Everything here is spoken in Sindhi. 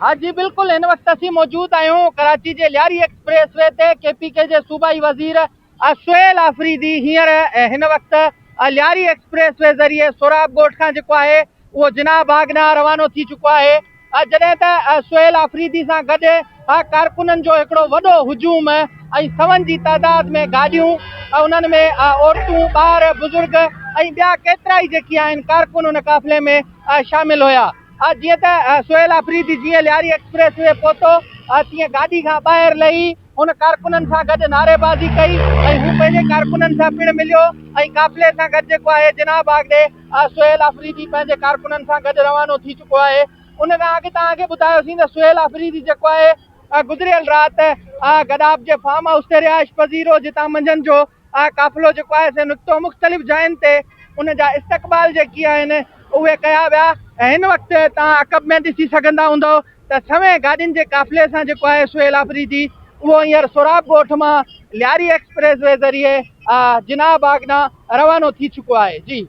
ها جي بلڪل هن وقت اسين موجود آهيون ڪراچي جي لياري ايڪسپريس وي تي ڪي پي ڪي جي صوبائي وزير سهيل آفريدي هينئر هن وقت لياري ايڪسپريس وي ذريعي سهراب ڳوٺ کان جيڪو آهي اهو جناح باغ ڏانهن روانو ٿي چڪو آهي جڏهن ته سهيل آفريدي سان گڏ ڪارڪنن جو هڪڙو وڏو هجوم ۽ سون جي تعداد ۾ گاڏيون انهن ۾ عورتون ٻار بزرگ ۽ ٻيا ڪيترائي جيڪي آهن ڪارڪن ان قافلي ۾ شامل هيا. جيئن ته سهيل آفريدي جيئن لياري ايڪسپريس وي پهتو تيئن گاڏي کان ٻاهر لهي هن ڪارڪنن سان گڏ نعريبازي ڪئي ۽ هو پنهنجي ڪارڪنن سان پڻ مليو ۽ قافلي سان گڏ جيڪو آهي جناح باغ ڏي سهيل آفريدي پنهنجي ڪارڪنن سان گڏ روانو ٿي چڪو آهي ان کان اڳ توهان کي ٻڌايوسين ته سهيل آفريدي جيڪو آهي گذريل رات گڏاپ جي فارم هائوس تي رهائش پذير هو جتان منجهند جو قافلو جيڪو آهي سو نڪتو مختلف جاين تي ان جا استقبال جيڪي آهن اهي ڪيا ويا ۽ هن وقت توهان عقب ۾ ڏسي سگهندا هوندؤ ته سوين گاڏين جي قافلي سان جيڪو آهي سهيل آفريدي اهو هينئر سهراب ڳوٺ مان لياري ايڪسپريس وي ذريعي جناح باغ ڏانهن روانو ٿي چڪو آهي جي.